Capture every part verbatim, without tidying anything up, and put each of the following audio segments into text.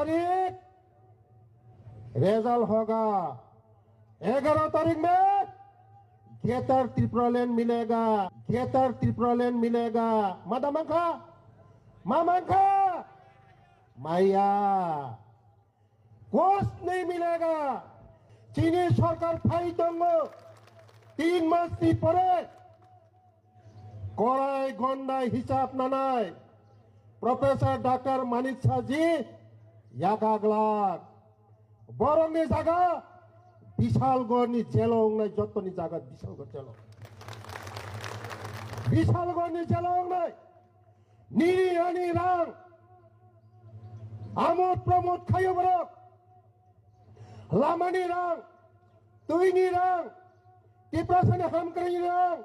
तारीख रिजल्ट होगा। एगारह तारीख में ग्रेटर त्रिपुरालैंड मिलेगा, ग्रेटर त्रिपुरालैंड मिलेगा। Mada mangkha? Ma mangkha? Maya. कुछ नहीं मिलेगा। Chini sarkar phai tongo, tin mas ni pore korai gondai hisab nanai Professor Doctor Manik Saji yakaglak. Borokni jaga Bishalgarhni jelo wngnai, jotoni jaga Bishalgarh jelo. Bishalgarhni jelo wngnai. Nini ani rang amud pramud khayo borok. Lamani rang, twini rang, Tiprasani hamkrai rang.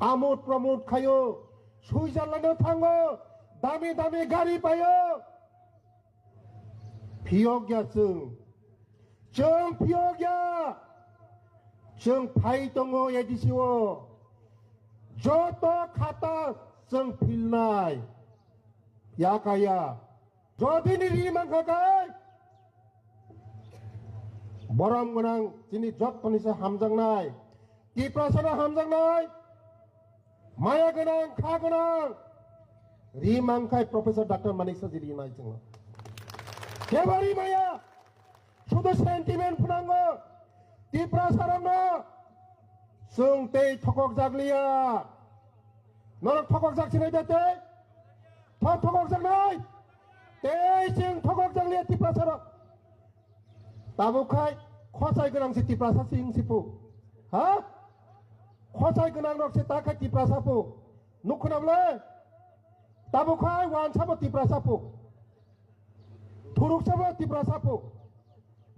Amud pramud khayo, Switzerland thango, dami dami gari payo. Phiyokya chwng, chwng phiyokya. Chwng phai tongo A D C o. Joto khata chwng philnai. Yakaya. Jodi ni ri mankha kai, borom gwnang chini jottoni se hamjaknai, Tiprasano hamjaknai, maya gwnang, kha gwnang, ri mankhai Professor Doctor Manik Saji ri nai chwngno. Kebari maya, sudu sentiment phnango, Tiprasarokno chwng tei thokok jakliya. Norok thokok jak sinai da tei? Thok thokok jaknai? Tei chwng thokok jakliya Tiprasarok. Tabuk khai khosai gwnang se Tiprasa se wng sipu. Ha? Khosai gwnang rok se ta khai Tiprasa pu. Nuk khna bwle? Tabuk khai wansa bo Tiprasa pu. Thuruksa bo Tiprasa pu.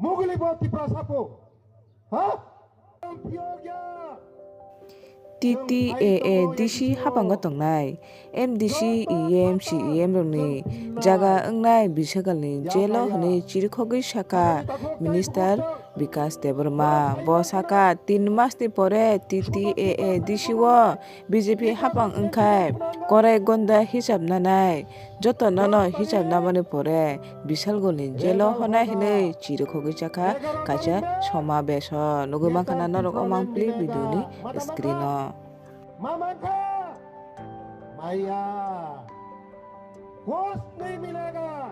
Mugili bo Tiprasa pu. Ha? T T A A D C hapango tongnai M D C, E M, C E M rokni jaga wngnai Bishagalni jelo hwnwi chirikhogwi sakha Minister Bikas Debbarma. Bo sakha, tin masni pore T T A A D C o B J P hapang wngkhai korai gonda hisab nanai. Joto nono hisab namani pore Bishalgarhni jelo honai hinwi chirikhogwi chakha kaisa somabesh o. Nugwi mankha na norok o mangpili video ni screen o. Ma mankha? Maya. Kuch nahi milega.